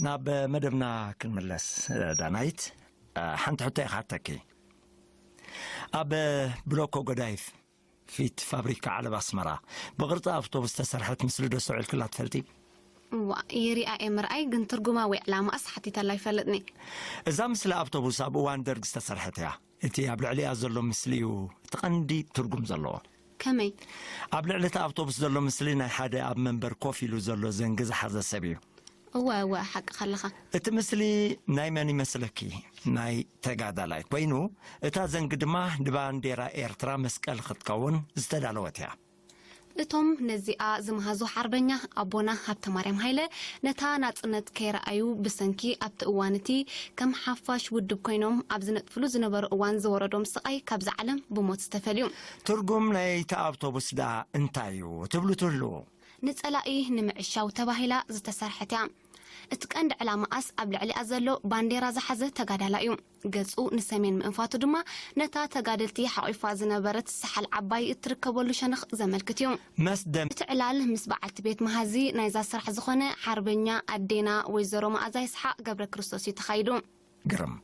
ናብ መደብና ክንምለስ፣ ዳናይት፣ ሓንቲ ሕቶ እየ ክሓተኪ። ኣብ ብሎኮ ጎዳይፍ ፊት ፋብሪካ ዓለባ ኣስመራ ብቕርጺ ኣውቶቡስ ዝተሰርሐት ምስሊ ዶ ኣስተውዒልክላ ትፈልጢ? እዋ፣ ይሪኣ እየ ምርኣይ፣ ግን ትርጉማ ወይ ዕላማኣስ ሓቲተላ ኣይፈልጥን እየ። እዛ ምስሊ ኣውቶቡስ ኣብ እዋን ደርግ ዝተሰርሐት እያ። እቲ ኣብ ልዕሊኣ ዘሎ ምስሊ'ዩ እቲ ቀንዲ ትርጉም ዘለዎ። ከመይ? ኣብ ልዕሊ እታ ኣውቶቡስ ዘሎ ምስሊ ናይ ሓደ ኣብ መንበር ኮፍ ኢሉ ዘሎ ዘንጊ ዝሓዘ ሰብ እዩ። እወ፣ እወ፣ ሓቅኻ ኣለኻ። እቲ ምስሊ ናይ መን ይመስለኪ? ናይ ተጋዳላይ ኮይኑ፣ እታ ዘንጊ ድማ ንባንዴራ ኤርትራ መስቀል ክትከውን ዝተዳለወት እያ። እቶም ነዚኣ ዝመሃዙ ሓርበኛ ኣቦና ሃብተማርያም ሃይለ፣ ነታ ናጽነት ከይረኣዩ ብሰንኪ ኣብቲ እዋን እቲ ከም ሓፋሽ ውድብ ኮይኖም ኣብ ዝነጥፍሉ ዝነበሩ እዋን ዝወረዶም ስቓይ ካብዛ ዓለም ብሞት ዝተፈልዩ። ትርጉም ናይቲ ኣውቶቡስ ደኣ እንታይ እዩ ትብሉ ትህልዉ? ንጸላኢ ንምዕሻው ተባሂላ ዝተሰርሐት እያ። እቲ ቀንዲ ዕላማኣስ ኣብ ልዕሊኣ ዘሎ ባንዴራ ዝሓዘ ተጋዳላይ እዩ። ገጹ ንሰሜን ምእንፋቱ ድማ ነታ ተጋደልቲ ሓቒፋ ዝነበረት ሰሓል ዓባይ እትርከበሉ ሸነኽ ዘመልክት እዩ። መስደም እቲ ዕላል ምስ በዓልቲ ቤት መሃዚ ናይዛ ስራሕ ዝኾነ ሓርበኛ ኣዴና ወይዘሮ መኣዛ ይስሓቕ ገብረ ክርስቶስ እዩ ተኻይዱ። ግርም።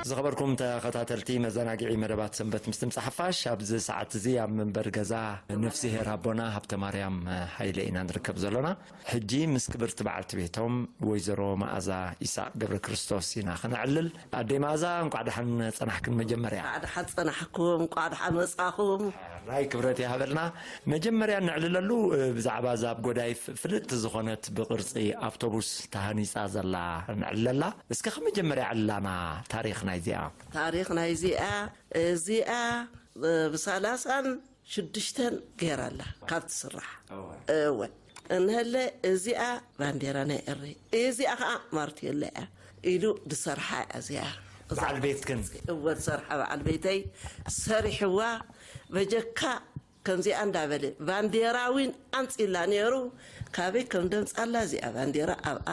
ዝኸበርኩም ተኸታተልቲ መዘናግዒ መደባት ሰንበት ምስ ድምፂ ሓፋሽ፣ ኣብዚ ሰዓት እዚ ኣብ መንበር ገዛ ነፍስሄር ኣቦና ሃብተ ማርያም ሃይለ ኢና ንርከብ ዘሎና። ሕጂ ምስ ክብርቲ በዓልቲ ቤቶም ወይዘሮ መኣዛ ይስሓቕ ገብረ ክርስቶስ ኢና ክነዕልል። ኣደይ መኣዛ፣ እንቋዕ ደሓን ጸናሕክን። መጀመርያ እንቋዕ ደሓን ጸናሕኩም፣ እንቋዕ ደሓን መጻኹም። ናይ ክብረት ይሃበልና። መጀመርያ ነዕልለሉ፣ እ፣ ብዛዕባ እዛ ኣብ ጎዳይፍ ፍልጥቲ ዝኾነት ብቕርጺ ኣውቶቡስ ተሃኒጻ ዘላ ነዕልለላ። እስከ ካብ መጀመርያ ዕላና ታሪኽ ናይዚኣ። ታሪኽ ናይዚኣ፣ እዚኣ፣ እ፣ ብሳላሳን ሽዱሽተን ገይራ ኣላ ካብ ትስራሕ። እወ። እወ። እንሀለ እዚኣ ባንዴራ ናይ ኤሪ፣ እዚኣ ኸዓ ማርቴሎ እያ ኢሉ ዝሰርሓ እያ እዚኣ። በዓል ቤትክን? እወ፣ ዝሰርሓ በዓል ቤተይ ሰሪሕዋ። በጀካ ከምዚኣ እንዳበለ ባንዴራ እውን ኣምፂላ ነይሩ። ካበይ ከም ደምፃላ እዚኣ ባንዴራ ኣብኣ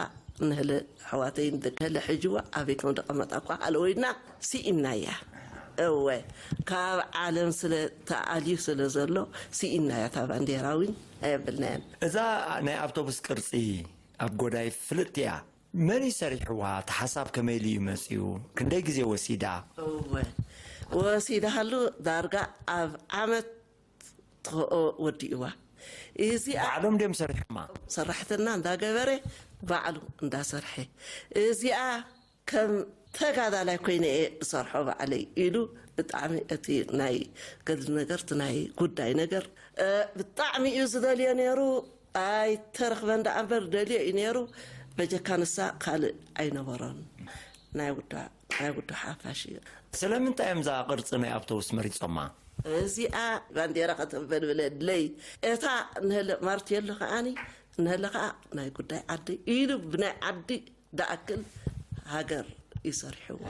ንህለ ኣሕዋተይ ንደቀለ ሕጅዋ ኣበይ ከም ደቐመጣ እኳ ኣለወይና ስኢናያ። እወ፣ ካብ ዓለም ስለ ተኣልዩ ስለ ዘሎ ስኢናያ። እታ ባንዴራ እውን ኣየብልናያን። እዛ ናይ ኣውቶቡስ ቅርጺ ኣብ ጎዳይ ፍልጥቲ እያ። መን እዩ ሰሪሕዋ? እቲ ሓሳብ ከመይ ኢሉ እዩ መጺኡ? ክንደይ ግዜ ወሲዳ? እወ፣ ወሲዳሃሉ ዳርጋ ኣብ ዓመት ተኸኦ ወዲእዋ። እዚኣ ባዕሎም ድዮም ሰሪሖማ? ሰራሕተና እንዳገበረ ባዕሉ እንዳሰርሐ፣ እዚኣ ከም ተጋዳላይ ኮይነ እየ ዝሰርሖ ባዕለይ ኢሉ ብጣዕሚ እቲ ናይ ገድሊ ነገር፣ እቲ ናይ ጉዳይ ነገር፣ እ፣ ብጣዕሚ እዩ ዝደልዮ ነይሩ። ኣይተረኽበን ደኣ እምበር ደልዮ እዩ ነይሩ። በጀካ ንሳ ካልእ ኣይነበሮን። ናይ ውዳ-፣ ናይ ውዱ ሓፋሽ እዩ። ስለምንታይ እዮም እዛ ቅርጺ ናይ ኣውቶቡስ መሪጾማ? እዚኣ ባንዴራ ከተንበልብለለይ፣ እታ ንህለ ማርቴሎ ከኣኒ፣ ንህለ ከኣ ናይ ጉዳይ ዓዲ ኢሉ ብናይ ዓዲ ደኣክል ሃገር ይሰርሕዎ።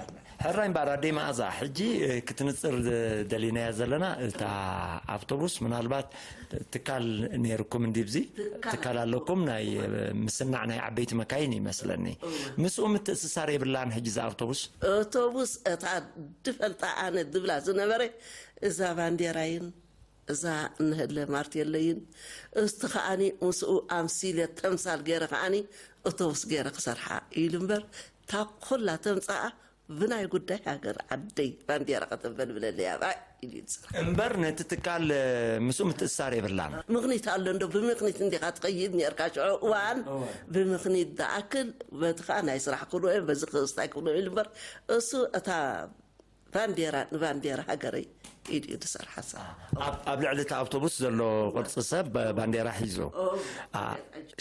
ሕራይ እምበኣር ኣደይ መኣዛ፣ ሕጂ፣ እ፣ ክትንጽር ደ-፣ ደሊናያ ዘለና፣ እታ ኣውቶቡስ ምናልባት ትካል ነይርኩም እንዲብዚ? ትካል። ትካል ኣለኩም፣ ናይ፣ እ፣ ምስናዕ ናይ ዓበይቲ መካይን ይመስለኒ። እወ። ምስኡ ምትእስሳር የብላን ሕጂ እዛ ኣውቶቡስ? ኣውቶቡስ እታ ድፈልጣ ኣነ ድብላ ዝነበረ እዛ ባንዴራይን እዛ እንህለ ማርቴለይን፣ እስቲ ከኣኒ ምስኡ ኣምሲለ ተምሳል ገይረ ከኣኒ ኣውቶቡስ ገይረ ክሰርሓ ኢሉ እምበር፣ እታ ኩላ ተምጻኣ ብናይ ጉዳይ ሃገር ዓደይ ባንዴራ ከተንበልብለለይ ኣብኣ ኢሉ እዩ ዝሰርሓ። እምበር ነቲ ትካል፣ እ፣ ምስኡ ምትእስሳር የብላን። ምኽኒት ኣሎ እንዶ፣ ብምኽኒት እንዲኻ ትኸይድ ነርካ ሽዑ እዋን፣ እወ። ብምኽኒት ዝኣክል በቲ ኸኣ ናይ ስራሕ ክብሎ እየ፣ በዚ ክስታይ ክብሎ ኢሉ እምበር፣ እሱ እታ ባንዴራ፣ ንባንዴራ ሃገረይ ኢድ ኢድ ዝሰርሓ ሰብ። ኣብ ኣብ ልዕሊ እቲ ኣውቶቡስ ዘሎ ቅርጺ ሰብ ባ- ባንዴራ ሒዙ። ኦ፣ ኣ፣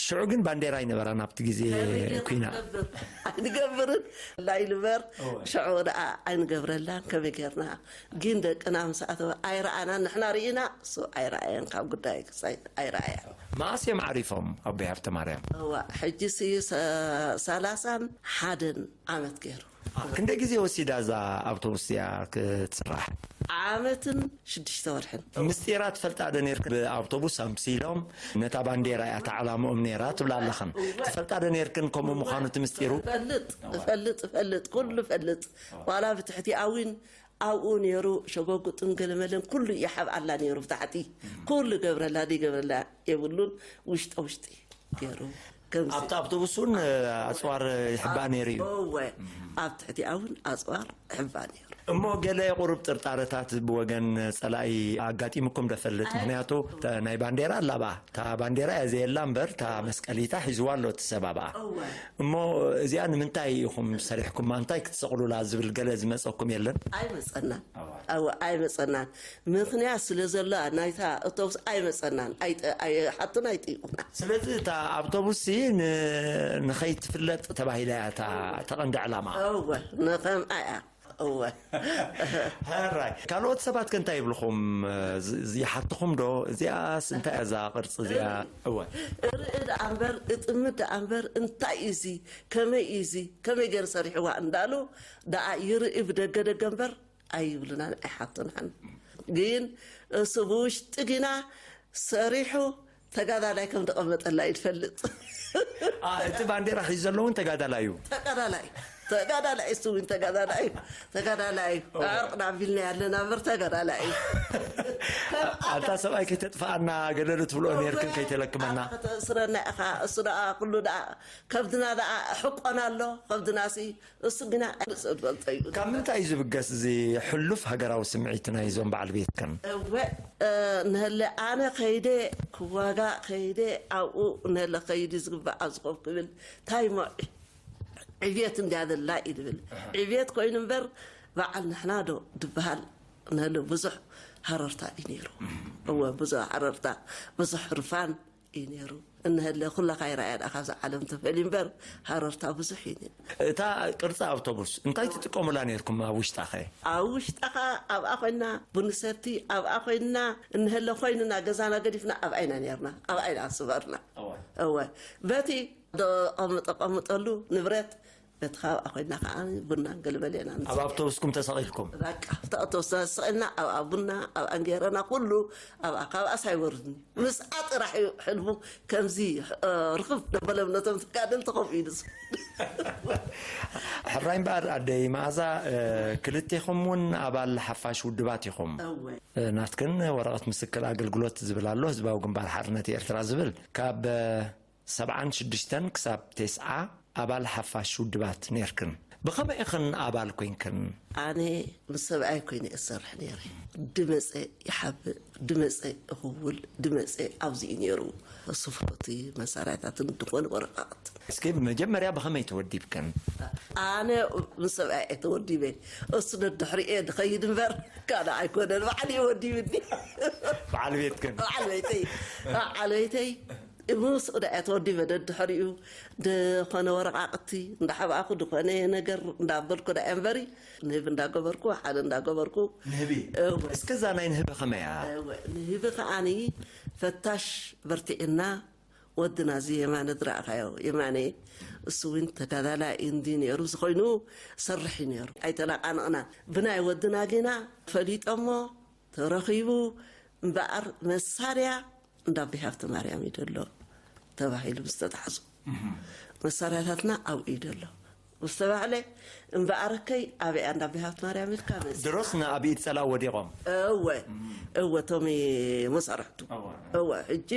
ሽዑ ግን ባንዴራ ኣይነበራን ኣብቲ ግዜ ከመይ ጌርና ኩናት። ክንገብር? ኣይንገብርን። ላይ ልበር ሽዑ ደኣ ኣይንገብረላን። ከመይ ጌርና ግን ደቅና ምስ ኣተወ ኣይረኣናን። ንሕና ርኢና፣ እሱ ኣይረኣየን። ካብ ጉዳይ ክሳይ ኣይረኣያ። መኣስ እዮም ዓሪፎም ኣቦይ ሃብተ ማርያም? እዋ፣ ሕጂ ሲ ሰላሳን ሓደን ዓመት ገይሩ። ኣ፣ ክንደይ ግዜ ወሲዳ እዛ ኣውቶቡስ እዚኣ ክትስራሕ? ዓመትን ሽዱሽተ ወርሕን። ምስጢራ ትፈልጣ ዶ ነርክን? ብኣውቶቡስ ኣምሲሎም ነታ ባንዴራ እያ እታ ዕላምኦም ነይራ ትብላ ኣለኽን። ትፈልጣ ዶ ነርክን ከምኡ ምዃኑ እቲ ምስጢሩ? እፈልጥ፣ እፈልጥ፣ እፈልጥ፣ ኩሉ እፈልጥ። ዋላ ብትሕቲ ኣዊን ኣብኡ ነይሩ፣ ሸጎጉጥን ገለመለን ኩሉ ይሓብኣላ ነይሩ ብታሕቲ። ኩሉ ገብረላ ደይገብረላ የብሉን፣ ውሽጠ ውሽጢ ገይሩ። ከምዚ ኣብቲ ኣውቶቡስ እውን ኣፅዋር ይሕባ ነይሩ እዩ። እወ፣ ኣብ ትሕቲኣ እውን ኣፅዋር ይሕባ ነይሩ። እሞ ገለ ቁሩብ ጥርጣረታት ብወገን ፀላኢ ኣጋጢሙኩም ዶ ፈልጥ? ምክንያቱ ተ- ናይ ባንዴራ ኣላባ እታ ባንዴራ እያ ዘየላ እምበር እታ መስቀሊታ ሒዝዋ ኣሎ እቲ ሰብ ኣብኣ። እወ። እሞ እዚኣ ንምንታይ ኢኹም ሰሪሕኩማ? እንታይ ክትሰቕሉላ ዝብል ገለ ዝመፀኩም የለን? ኣይመፀናን። እወ። እወ፣ ኣይመፀናን። ምኽንያት ስለ ዘሎ ናይታ ኣውቶቡስ ኣይመፀናን። ኣይጠ- ኣይ- ሓቱን ኣይጠይቁና። ስለዚ እታ ኣውቶቡስ ሲ ን- ንኸይትፍለጥ ተባሂላ እያ እታ እታ ቀንዲ ዕላማ። እወ፣ ንኸምኣ እያ። እወ። ሕራይ ካልኦት ሰባት ከ እንታይ ይብልኹም? ዝ- ይሓትኹም ዶ? እዚኣስ እንታይ እያ እዛ ቅርፂ እዚኣ? እወ። ርኢ ደኣ እምበር፣ እጥምት ደኣ እምበር፣ እንታይ እዩ እዚ? ከመይ እዩ እዚ? ከመይ ገይሩ ሰሪሕዋ እንዳሉ ደኣ ይርኢ ብደገ ደገ እምበር ኣይብሉናን፣ ኣይሓቱናን። ግን እሱ ብውሽጢ ግና ሰሪሑ ተጋዳላይ ከም ደቐመጠላ እዩ ዝፈልጥ። ኣ፣ እቲ ባንዴራ ሒዙ ዘሎ እውን ተጋዳላይ እዩ። ተጋዳላይ፣ ተጋዳላይ፣ እሱ እውን ተጋዳላይ እዩ። ተጋዳላይ እዩ። ዕርቅና ኣቢልና ያለና እምበር ተጋዳላይ እዩ። ኣታ ሰብኣይ ከይተጥፍኣና ገለሉ ትብልኦ ነይርክን ከይተለክመና። ከተእስረና ኢኻ፣ እሱ ደኣ ኩሉ ደኣ ከብድና ደኣ ሕቆና ኣሎ፣ ከብድናሲ እሱ ግና ርእሱ ዝፈልጦ እዩ። ካብ ምንታይ እዩ ዝብገስ እዚ ሕሉፍ ሃገራዊ ስምዒት ናይ እዞም በዓል ቤትክን? እወ፣ እ፣ ንሀለ ኣነ ከይደ ክዋጋእ ከይደ ኣብኡ ንሀለ ከይዱ ዝግባእ ኣብዚ ኮፍ ክብል እንታይ እሞ ዕብየት እንድያ ዘላ እዩ ዝብል። ዕብየት ኮይኑ እምበር በዓል ንሕና ዶ ዝበሃል ንሀለ ብዙሕ ሃረርታ እዩ ነይሩ። እወ፣ ብዙሕ ሃረርታ፣ ብዙሕ ህርፋን እዩ ነይሩ። እንሀለ ኩላኻ ይረኣያ ደኣ ካብዛ ዓለም ተፈልዩ እምበር ሃረርታ ብዙሕ እዩ ነይሩ። እታ ቅርፂ ኣውቶቡስ እንታይ ትጥቀሙላ ነይርኩም ኣብ ውሽጣኸ? ኣብ ውሽጣኻ ኣብኣ ኮይንና ቡን ንሰቲ፣ ኣብኣ ኮይንና እንሀለ ኮይንና ገዛና ገዲፍና ኣብኣ ኢና ነይርና፣ ኣብኣ ኢና ዝስበርና። እወ። እወ። በቲ ደቐምጠ ቀምጠሉ ንብረት በቲ ካብኣ ኮይንና ከዓ ቡና ገለመለ ኢና ኣብ ንሰቲ። ኣውቶቡስኩም ተሰቒልኩም? በቃ ኣብቲ ኣውቶቡስ ተሰቒልና ኣብኣ ቡና ኣብኣ እንጌረና ኩሉ ኣብኣ ካብኣስ ኣይወርድን እዩ። ምስኣ ጥራሕ እዩ ሕልሙ። ከምዚ እ፣ ርኽብ ደበሎም ነቶም ተጋደልቲ ከምኡ ኢሉ ዝብል። ሕራይ እምበኣር ኣደይ መኣዛ፣ እ፣ ክልቴኹም እውን ኣባል ሓፋሽ ውድባት ኢኹም። እወ። እ፣ ናትክን ወረቐት ምስክር ኣገልግሎት ዝብል ኣሎ፣ ህዝባዊ ግንባር ሓርነት ኤርትራ ዝብል። ካብ እ፣ ሰብዓን ሽዱሽተን ክሳብ ቴስዓ ኣባል ሓፋሽ ውድባት ነይርክን። ብኸመይ ኢኽን ኣባል ኮይንክን? ኣነ ምስ ሰብኣይ ኮይነ እሰርሕ ነይረ። ድመፀ ይሓብእ፣ ድመፀ እኽውል፣ ድመፀ ኣብዚ እዩ ነይሩ። ስፍሮቲ መሳርያታትን ድኾነ ወረቓቕትን። እስኪ መጀመርያ ብኸመይ ተወዲብክን? ኣነ ምስ ሰብኣይ እየ ተወዲበ። እሱ ደድሕሪኤ ድኸይድ እምበር ካልእ ኣይኮነን። ባዕሉ እዩ ወዲብኒ። በዓል ቤትክን? በዓል ቤተይ። በዓል ቤተይ። ምስኡ ደኣ ተወዲበ ደድሕሪኡ ድኾነ ወረቓቕቲ እንዳሓብኣኹ ድኾነ ነገር እንዳበልኩ ደኣ እምበሪ ንህቢ እንዳገበርኩ ሓደ እንዳገበርኩ ንህቢ? እወ። እስከ እዛ ናይ ንህቢ ከመይ እያ? እወ፣ ንህቢ ከዓኒ ፈታሽ በርቲዕና ወድና እዚ የማነ ዝረኣኻዮ የማነ እሱ እውን ተጋዳላይ እንዲ ነይሩ ዝኾይኑ ሰርሕ እዩ ነይሩ። ኣይተናቃንቕና ብናይ ወድና ጌና ፈሊጦሞ ተረኺቡ እምበኣር መሳርያ እንዳ ኣቢ ሃብተ ማርያም እዩ ደሎ ተባሂሉ ምስ ተታሕዙ መሳርያታትና ኣብኡ እዩ ደሎ ምስ ተባህለ እምበኣርከይ ኣበያ እንዳ ኣቢ ሃብተ ማርያም ኢልካ መጽእ። ድሮስ ንኣቢ ኢድ ጸላእ ወዲቖም? እወ እወ እቶም መሳርሕቱ እወ። እወ ሕጂ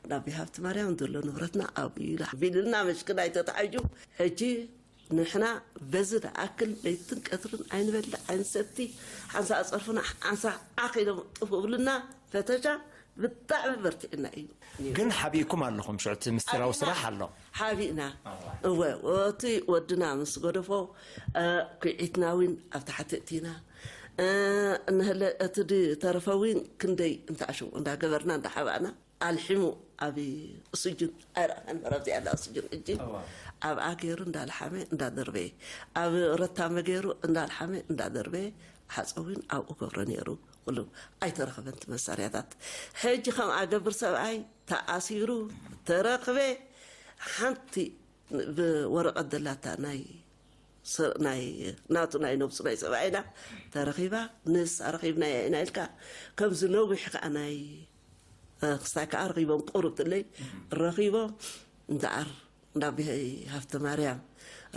እንዳ ኣቢ ሃብተ ማርያም ዘሎ ንብረትና ኣብኡ እዩ ኢላ ቢልና መሽክና ኣይተታሕዩ ሕጂ ንሕና በዚ ዝኣክል ለይትን ቀትርን ኣይንበልዕ ኣይንሰቲ ሓንሳ ኣፀርፍና ሓንሳ ዓኽ ኢሎም ጥፍ እብልና ፈተሻ ብጣዕሚ በርቲዕና እዩ ነይሩ። ግን ሓቢእኩም ኣለኹም ሽዑ እቲ ምስጢራዊ ሓቢእና። ስራሕ ኣሎ። ሓቢእና እወ እቲ ወድና ምስ ገደፎ ኩዒትና እውን ኣብ ታሕቲ እቲና እ፣ እንሀለ እቲ ድተረፈ እውን ክንደይ እንተኣሽሙ እንዳገበርና እንዳሓባእና ኣልሒሙ ኣብ ስጁን ኣይረኣኻን፣ መረብ እዚኣ ኣላ ስጁን ሕጂ እዋ። ኣብኣ ገይሩ እንዳልሓመ እንዳደርበየ፣ ኣብ ረታመ ገይሩ እንዳልሓመ እንዳደርበየ ሓፀዊን ኣብኡ ገብሮ ነይሩ። ኩሉ ኣይተረኸበን እቲ መሳርያታት። ሕጂ ከምኣ ገብር ሰብኣይ ተኣሲሩ ተረኽበ። ሓንቲ ብወረቐት ደላታ ናይ ስ-፣ ናይ ናቱ ናይ ነብሱ ናይ ሰብኣይና ተረኺባ፣ ንሳ ረኺብናያ ኢና ኢልካ ከምዚ ነዊሕ ከኣ ናይ፣ እ፣ ክስታይ ከኣ ረኺቦም ቁሩብ ትለይ ረኺቦም እንዳዓር እንዳ ብሄይ ሃብተ ማርያም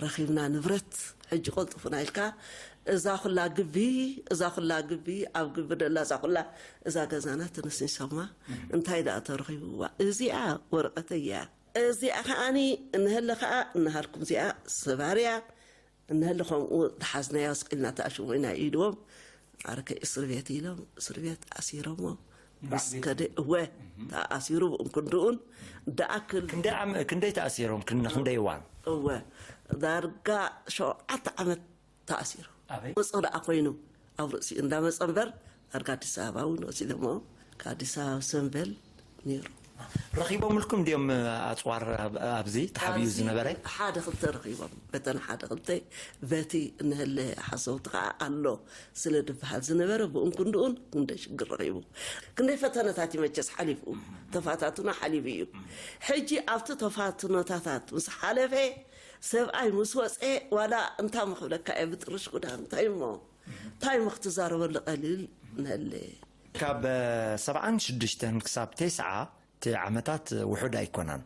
ረኺብና ንብረት ሕጂ ቆልጥፉና ኢልካ እዛ ኩላ ግቢ፣ እዛ ኩላ ግቢ ኣብ ግቢ ደላ እዛ ኩላ እዛ ገዛና ተነስኒሶማ እንታይ ደኣ ተረኺብዋ? እዚኣ ወረቐተይ እያ። እዚኣ ከኣኒ እንሀለ ከኣ እናሃልኩም እዚኣ ስባርያ እንሀለ ከምኡ ተሓዝናዮ ስቕ ኢልና ተኣሽሙ ኢና ኢልዎም። ኣርከ እስር ቤት ኢሎም እስር ቤት ኣሲሮሞ ምስ ከደ እወ ተኣሲሩ ብእንክንድኡን ደኣክል ክንደይ ዓመ-፣ ክንደይ ተኣሲሮም? ክን-፣ ክንደይ እዋን? እወ ዳርጋ ሸውዓተ ዓመት ተኣሲሩ ኣበይ? መጾ ደኣ ኮይኑ ኣብ ርእሲኡ እንዳመጸ እምበር ዳርጋ ኣዲስ ኣበባ እውን ወሲዶሞ ካብ ኣዲስ ኣበባ ሰንበል ነይሩ። ረኺቦምልኩም ድዮም ኣጽዋር ኣብ-፣ ኣብዚ ተሓቢኡ ኣብዚ ዝነበረ? ሓደ ክልተ ረኺቦም። በተን ሓደ ክልተ በቲ እንሀለ ሓሰውቲ ከኣ ኣሎ ስለ ድበሃል ዝነበረ ብእንክንድኡን ክንደይ ሽግር ረኺቡ። ክንደይ ፈተነታት እዩ መቸስ ሓሊፉ። ተፋታትኖ ሓሊፉ እዩ። ሕጂ ኣብቲ ተፋትኖታታት ምስ ሓለፈ ሰብኣይ ምስ ወፀ ዋላ እንታ ምኽብለካ እየ ብጥርሽ ጉዳም እንታይ እሞ እንታይ ምኽትዛረበሉ ቀሊል ነለ ካብ ሰብዓን ሽዱሽተን ክሳብ ተስዓ እቲ ዓመታት ውሑድ ኣይኮነን።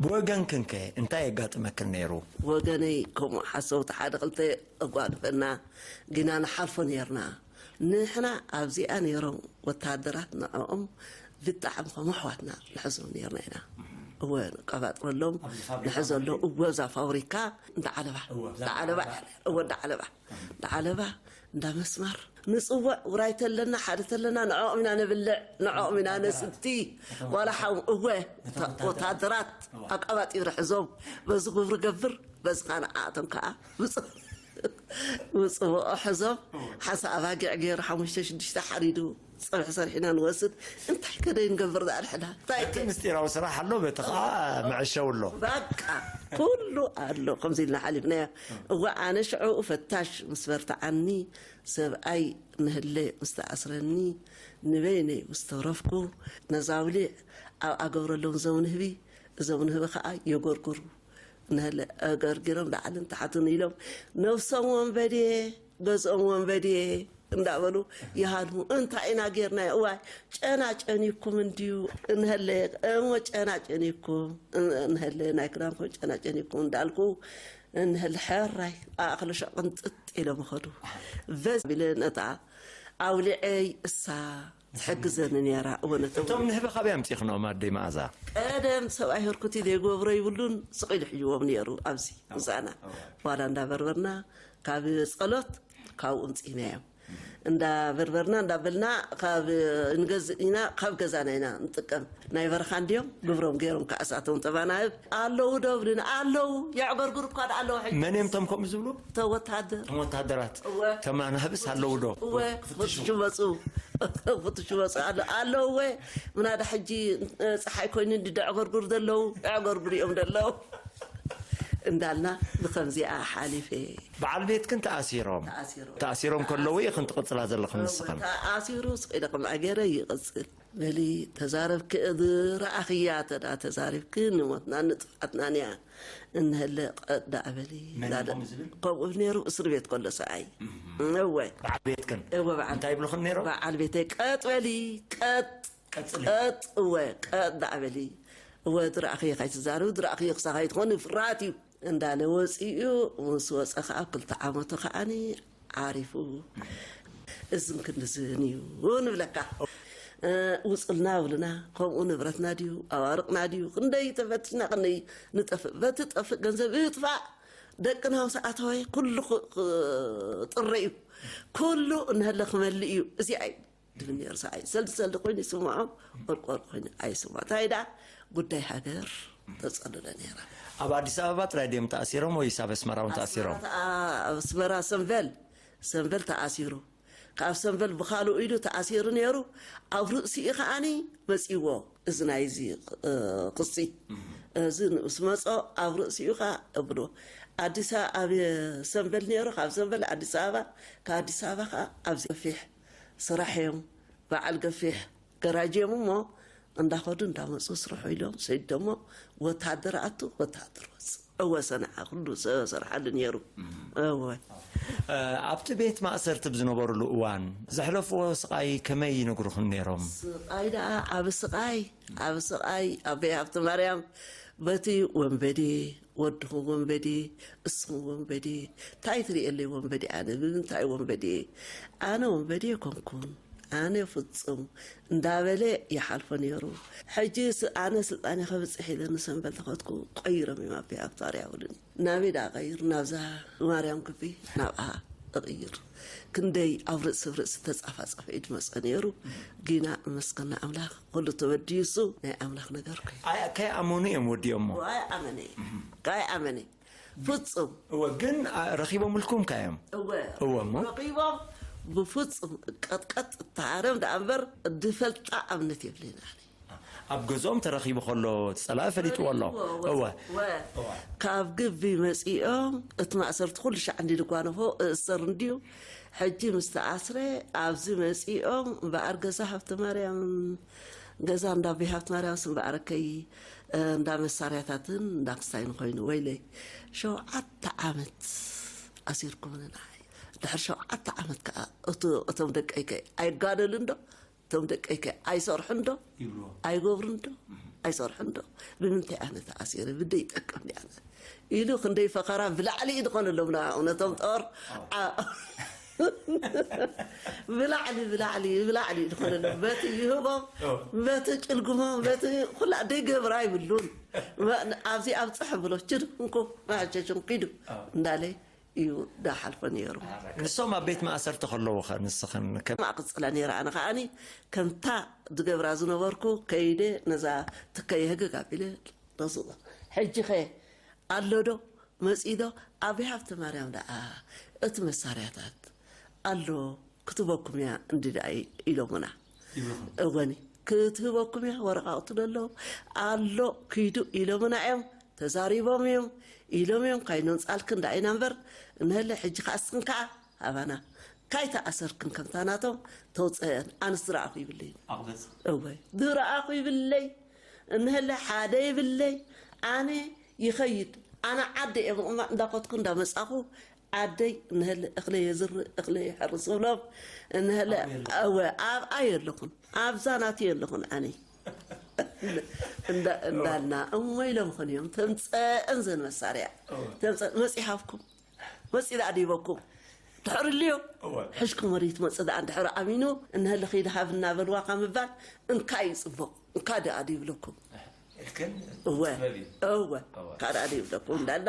ብወገንክንከ እንታይ የጋጥመክን ነይሩ? ወገነይ ከምኡ ሓሰውቲ ሓደ ክልተ ኣጓንፈና ግና ንሓልፎ ነርና። ንሕና ኣብዚኣ ነይሮም ወታደራት ንዕኦም ብጣዕሚ ከም ኣሕዋትና ንሕዞም ነርና ኢና። እወ ንቀባጥረሎም ንሕዘሎም እወ እዛ ፋብሪካ እንዳዓለባ እንዳዓለባ እወ እንዳዓለባ እንዳዓለባ እንዳ መስማር ንጽውዕ ውራይ ተለና ሓደ ተለና ንዕኦም ኢና ነብልዕ ንዕኦም ኢና ነስቲ ዋላ ሓው እወ ወታደራት ኣቃባጢሩ ሕዞም በዚ ጉብሪ ገብር በዚ ኻና ኣቶም ከዓ ውፅብኦ ሕዞም ሓሳ ኣባጊዕ ገይሩ ሓሙሽተ ሽዱሽተ ሓሪዱ ፀብሒ ሰሪሕና ንወስድ እንታይ ከደይ ንገብር ዳኣ ንሕና እንታይ እቲ ምስጢራዊ ስራሕ ኣሎ በቲ ከዓ መዐሸው ኣሎ በቃ ኩሉ ኣሎ ከምዚ ኢልና ሓሊፍናዮ እዋ ኣነ ሽዑ ፈታሽ ምስ በርትዓኒ ሰብኣይ ንህለ ምስ ተኣስረኒ ንበይነይ ምስ ተረፍኩ ነዛ ውሊዕ ኣብኣ ገብረሎም ዘውንህቢ እዞም ንህቢ ከዓ የጎርጉሩ ንህለ ኣገርጊሮም ላዕልን ታሕትን ኢሎም ነብሶም ወንበዴ ገዝኦም ወንበዴ እንዳበሉ ይሃድሙ እንታይ ኢና ጌርና እዋይ ጨና ጨኒኩም እንድዩ እንሀለ እሞ ጨና ጨኒኩም እንሀለ ናይ ክዳንኩም ጨና ጨኒኩም እንዳልኩ እንሀለ ሕራይ ኣእክለ ሸቅንጥጥ ኢሎም ኸዱ በዝ ቢለ ነታ ኣውሊዐይ እሳ ትሕግዘኒ ነይራ እወ ነቶም እቶም ንህቢ ካበይ ኣምፂኽኖም ኣደይ መኣዛ ቀደም ሰብኣይ ህርኩቲ ዘይገብሮ ይብሉን ስቕ ኢሉ ሕጅዎም ነይሩ ኣብዚ ምሳና ዋላ እንዳበርበርና ካብ ጸሎት ካብኡ ኣምፂእናዮም እንዳበርበርና እንዳበልና ካብ ንገዝእ ኢና ካብ ገዛና ኢና ንጥቀም ናይ በረኻ እንድዮም ግብሮም ገይሮም ከኣሳቶም ተባናህብ ኣለዉ ዶ ብልና ኣለዉ የዕገርግር እኳ ዳ ኣለዉ ሕጂ መን እዮም ቶም ከምኡ ዝብሉ ተወታደር ወታደራት ተማናህብስ ኣለዉ ዶ እወ ፍትሹ መፁ ፍትሹ መፁ ኣሎ ኣለዉ እወ ምናዳ ሕጂ ፀሓይ ኮይኑ እንዲ ደዕገርግር ዘለዉ ዕገርግር እዮም ዘለዉ እንዳልና ብከምዚኣ ሓሊፈ በዓል ቤትክን ተኣሲሮም ተኣሲሮም ከለዉ ኢኽን ትቕፅላ ዘለኽን ንስኽን ተኣሲሩ ስቕ ኢለ ከምኣ ገይረ ይቕፅል በሊ ተዛረብኪ እዲ ረኣኽያ ተዳ ተዛሪብኪ ንሞትና ንጥፍኣትናን እያ እንሀለ ቀጥ ዳኣ በሊ መን ኢኹም ዝብል? ከምኡ ነይሩ እስር ቤት ከሎ ሰኣይ እወ በዓል ቤትክን እወ በዓል እንታይ ይብልኽን ነይሮም? በዓል ቤተይ ቀጥ በሊ ቀጥ ቀጽሊ። ቀጥ እወ ቀጥ ዳኣ በሊ እወ ድረኣኽዮ ካይትዛረቡ ድረኣኽዮ ክሳብ ካይትኾኒ ፍርሃት እዩ እንዳለ ወፂኡ ምስ ወፀ ከዓ ኣብ ክልተ ዓመቱ ከዓኒ ዓሪፉ እዝን ክንድዝን እዩ ንብለካ ውፅልና ውልና ከምኡ ንብረትና ድዩ ኣዋርቕና ድዩ ክንደይ ተፈትሽና ክንደይ ንጠፍእ በቲ ጠፍእ ገንዘብ ይጥፋእ ደቅና ምስ ኣተወ ኩሉ ክጥረ እዩ ኩሉ እንሀለ ክመልእ እዩ እዚኣ እዩ ድብል ነይሩ ሰብኣይ ሰልዲ ሰልዲ ኮይኑ ይስምዖ ቆርቆር ኮይኑ ኣይስምዖ እንታይ ዳ ጉዳይ ሃገር ተፀልለ ነይራ ኣብ ኣዲስ ኣበባ ጥራይ ድዮም ተኣሲሮም ወይስ ኣብ ኣስመራ እውን ተኣሲሮም ኣስመራ ሰንበል ሰንበል ተኣሲሩ ካብ ሰንበል ብኻልኡ ኢዱ ተኣሲሩ ነይሩ። ኣብ ርእሲኡ ከዓኒ መጺዎ፣ እዚ ናይዚ፣ እ፣ ክሲ። እዚ ንኡስ መጾ ኣብ ርእሲኡ ከኣ እብሎ። ኣዲስ ኣበባ፣ ኣብ ሰንበል ነይሩ፣ ካብ ሰንበል ኣዲስ ኣበባ፣ ካብ ኣዲስ ኣበባ ከኣ ኣብዚ ገፊሕ ስራሕ እዮም፣ በዓል ገፊሕ ገራጅ እዮም እሞ፣ እንዳኸዱ እንዳመጹ ስርሑ ኢሎም ሰዲዶሞ፣ ወታደር ኣቱ፣ ወታደር ወጽእ። እወ፣ ሰንዓ ኩሉ ሰ-፣ ሰርሓሉ ነይሩ። እወ። እ፣ ኣብቲ ቤት ማእሰርቲ ብዝነበሩሉ እዋን ዘሕለፍዎ ስቓይ ከመይ ይነግሩኽን ነይሮም? ስቓይ ደኣ፣ ዓቢ ስቓይ፣ ዓቢ ስቓይ። ኣቦይ ሃብተ ማርያም በቲ ወንበዴ፣ ወድኹም ወንበዴ፣ እስኹም ወንበዴ፣ እንታይ ትርእየለይ ወንበዴ? ኣነ ብምንታይ ወንበዴ? ኣነ ወንበዴ ኣይኮንኩን፣ ኣነ ፍጹም እንዳበለ ይሓልፎ ነይሩ። ሕጂ ስ-፣ ኣነ ስልጣኔ ከብጽሕ ኢለ ንሰንበል ተኸድኩ፣ ቀይሮም እዮም ኣቦይ ሃብተ ማርያም ይብሉኒ። ናበይ ደኣ ቀይር? ናብዛ ማርያም ግቢ፣ ናብኣ እቕይር። ክንደይ ኣብ ርእሲ ርእሲ ተጻፋጸፈ እዩ ዝመጸ ነይሩ። ግና እመስገና ኣምላኽ፣ ኩሉ ተወዲሱ ናይ ኣምላኽ ነገር ኮይኑ። ኣይ፣ ከይኣመኑ እዮም ወዲኦሞ። ኣይኣመነ። ኣይኣመነ። ፍጹም። እወ፣ ግን፣ ኣ፣ ረኺቦምልኩም ከ እዮም? እወ። እወ፣ እሞ? ረኺቦም ብፍጹም ቀጥቀጥ እተሃረም ደኣ እምበር ዝፈልጣ እምነት የብለይን ኣነ። ኣብ ገዝኦም ተረኺቡ ከሎ እቲ ጸላኢ ፈሊጥዎ ኣሎ። እወ፣ እወ። እወ። ካብ ግቢ መጺኦም እቲ ማእሰርቲ ኩሉ ሻዕ እንዲ ዝጓነፎ እእሰር እንድዩ። ሕጂ ምስ ተኣስረ ኣብዚ መጺኦም እምበኣር ገዛ ሃብተ ማርያም፣ ገዛ እንዳ ኣቦይ ሃብተ ማርያምስ እምበኣርከይ፣ እ፣ እንዳ መሳርያታትን እንዳ ክስታይን ኮይኑ፣ ወይለይ፣ ሸውዓተ ዓመት ኣሲርኩምኒ ንዓይ። ድሕሪ ሸውዓተ ዓመት ከኣ እቱ-፣ እቶም ደቀይከ ኣይጋደሉን ዶ? እቶም ደቀይከ ኣይሰርሑን ዶ? ይብልዎ። ኣይገብሩን ዶ? ኣይሰርሑን ዶ? ብምንታይ ኣነ ተኣሲረ? ብደይ ይጠቅም ድየ ኣነ? ኢሉ ክንደይ ፈኸራ ብላዕሊ እዩ ዝኾነሎም ንዕኡ ነቶም ጦር። ኣዎ። ዓ-፣ ብላዕሊ፣ ብላዕሊ፣ ብላዕሊ እዩ ዝኾነሎም። በቲ ይህቦም፣ ኣዎ። በቲ ጭልግሞም፣ በቲ ኩላ ደይገብራ ኣይብሉን። መ-፣ ኣብዚ ኣብጽሕ ብሎ፣ ችድ እንኩ፣ መሐሸሽም ኪዱ ኣዎ። እንዳለ እዩ ዳሓልፎ ነይሩ። ንሶም ኣብ ቤት ማእሰርቲ ከለዉ ኸ ንስኽን ከ-? ማእክል ጽላ ነይረ። ኣነ ከኣኒ ከምታ ዝገብራ ዝነበርኩ ከይደ ነዛ ትከየ ህግግ ኣቢለ ነስቑ። ሕጂ ኸ ኣሎ ዶ? መጺኡ ዶ? ኣበይ ሃብተ ማርያም ደኣ እቲ መሳርያታት ኣሎ ክትበኩም እያ እንዲ ደኣ ኢሎምና። ይብልኹም? እወኒ፣ ክትህበኩም እያ፣ ወረቓቕቱ ደሎ ኣሎ፣ ኪዱ ኢሎምና እዮም፣ ተዛሪቦም እዮም፣ ኢሎም እዮም፣ ካይኖም ጻልክን ደኣ ኢና እምበር፣ እንሀለ ሕጂ ከኣ እስኽን ከኣ ሃባና። ካይተኣሰርክን ከምታ ናቶም ተውፅአን፣ ኣነስ ዝረኣኹ ይብለይ። ኣቕበጽ። እወ፣ ዝረኣኹ ይብለይ፣ እንሀለ ሓደ ይብለይ፣ ኣነ ይኸይድ፣ ኣነ ዓደ እየ ምቕማጥ እንዳኸድኩ እንዳመጻኹ፣ ዓደይ እንሀለ እኽለ የዝርእ፣ እኽለ የሕርስ እብሎም፣ እንሀለ ኣብኡ የለኹን። እወ፣ ኣብኣ የለኹን፣ ኣብዛ ናቱ የለኹን ኣነ። እንዳ-፣ እንዳልና፣ እሞ ኢሎም ኾን እዮም፣ ተምፀአን ዘን መሳርያ፣ እወ። ተምፀ-፣ መፂ ሃብኩም፣ መፂ ደኣ ዲበኩም፣ ድሕሪ ልዮ፣ እወ። ሕሽኩም ወደ ይትመፅእ ደኣ እንድሕር ኣሚኑ፣ እንሀለ ኺድ ሃብ እናበልዋ ካብ ምባል፣ እንካ እዩ ፅቡቕ። እንካ ደኣ ድብለኩም። እትከን እወ፣ ጥበብ እዩ። እወ፣ እወ። ካርኣ ድብለኩም እንዳላ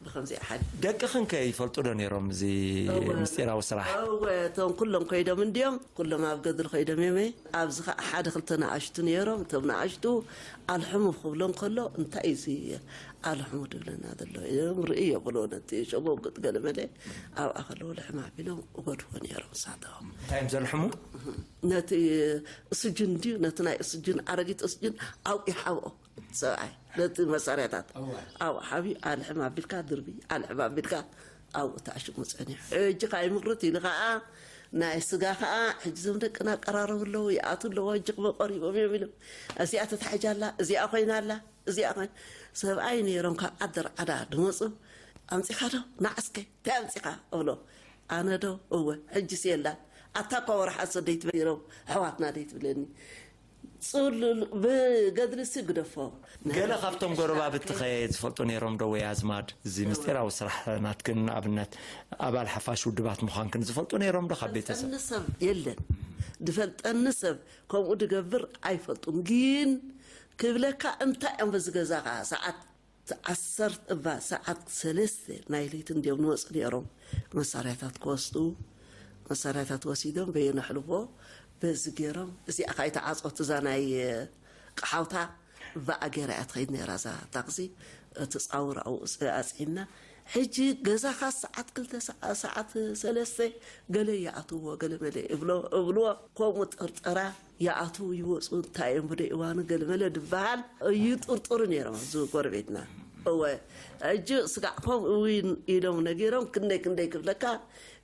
ብኸምዚ ሓድ። ደቅኽን ከ ይፈልጡ ዶ ነይሮም እዚ እወ። ምስጢራዊ ስራሕ? እወ፣ እቶም ኩሎም ከይዶም እንድዮም፣ ኩሎም ኣብ ገድሊ ከይዶም እዮም። ኣብዚ ኸዓ ሓደ ክልተ ንኣሽቱ ነይሮም። እቶም ንኣሽቱ ኣልሕሙ ክብሎም ከሎ፣ እንታይ እዩ እዚ ኣልሕሙ ድብለና ዘሎ? እዮም ርእዮ ብሎ ነቲ ሸጎግጥ ገለመለ ኣብኣ ከለዉ ልሕም ኣቢሎም እጎድዎ ነይሮም ንሳቶም። እንታይ እዮም ዘልሕሙ? ነቲ እስጅን ድዩ፣ ነቲ ናይ እስጅን፣ ኣረጊት እስጅን ኣብኡ ይሓብኦ ሰብኣይ። ነቲ መሳርያታት እወ። ኣብኡ ሓብዩ፣ ኣልሕም ኣቢልካ ድርቢ፣ ኣልሕም ኣቢልካ ኣብኡ ተዓሽጉ ጸኒሑ። ሕጂ ካይምርት ኢሉ ኸኣ ናይ ስጋ ኸኣ፣ ሕጂ እዞም ደቅና ቀራረቡ ኣለዉ፣ ይኣትዉ ኣለዉ፣ ሕጂ ክመ-፣ ቀሪቦም እዮም ኢሎም። እዚኣ ተታሒዛ ኣላ፣ እዚኣ ኮይና ኣላ፣ እዚኣ ኮይና። ሰብኣይ ነይሮም ካብ ዓዲ ርዓዳ ድመጹ፣ ኣምጺኻ ዶ? ንዓ እስከ፣ እንታይ ኣምጺኻ? እብሎ። ኣነ ዶ? እወ፣ ሕጂስ የላን። ኣታ እኳ ወርሓ ሰደይት በይሮም፣ ኣሕዋትና ደይትብለኒ። ጽሉል ብገድልሲ ግደፎ። ገለ ካብቶም ጎረባብትኸ ዝፈልጡ ነይሮም ዶ ወይ ኣዝማድ? እዚ ምስጢራዊ ስራሕ ናትክን ንኣብነት ኣባል ሓፋሽ ውድባት ምዃንክን ዝፈልጡ ነይሮም ዶ ካብ ቤተሰብ? ዝፈልጠኒ ሰብ የለን። ዝፈልጠኒ ሰብ ከምኡ ዝገብር ኣይፈልጡን። ግን ክብለካ እንታይ እዮም በዚ ገዛ ኸዓ ሰዓት ዓሰርተ እባ ሰዓት ሰለስተ ናይ ለይቲ እንድዮም ንወፁ ነይሮም መሳርያታት ክወስዱ። መሳርያታት ወሲዶም በየነሕልፎ በዚ ገይሮም እዚኣ ካይተዓፀወት እዛ ናይ ቃሓውታ እባኣ ገይራ እያ ትኸይድ ነይራ እዛ ታክሲ። እቲ ፃውር ኣብኡ ኣፅዒንና ሕጂ ገዛኻ ሰዓት ክልተ ሰዓ- ሰዓት ሰለስተ ገለ ይኣትዎ ገለ መለ እብሎ እብልዎ። ከምኡ ጥርጠራ ይኣትዉ ይወፁ። እንታይ እዮም ብደ እዋኑ ገለ መለ ድበሃል ይጥርጥሩ ነይሮም። እዚ ጎረቤትና እወ፣ ሕጂ ስጋዕ ከምኡ እውን ኢሎም ነጊሮም። ክንደይ ክንደይ ክብለካ፣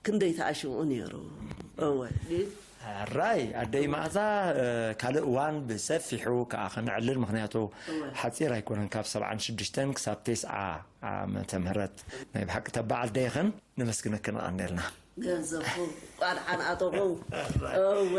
ክንደይ ተኣሽምኡ ነይሩ። እወ ግን ራይ ኣደይ መኣዛ ካልእ እዋን ብሰፊሑ ከዓ ከነዕልል፣ ምክንያቱ ሓፂር ኣይኮነን፣ ካብ ሰብዓን ሽዱሽተን ክሳብ ተስዓ ዓመተ ምህረት ናይ ብሓቂ ተባዓል ደይኽን። ነመስግነክን ኣቐንደልና። ገንዘብኹም ቋድሓን ኣተኹም እወ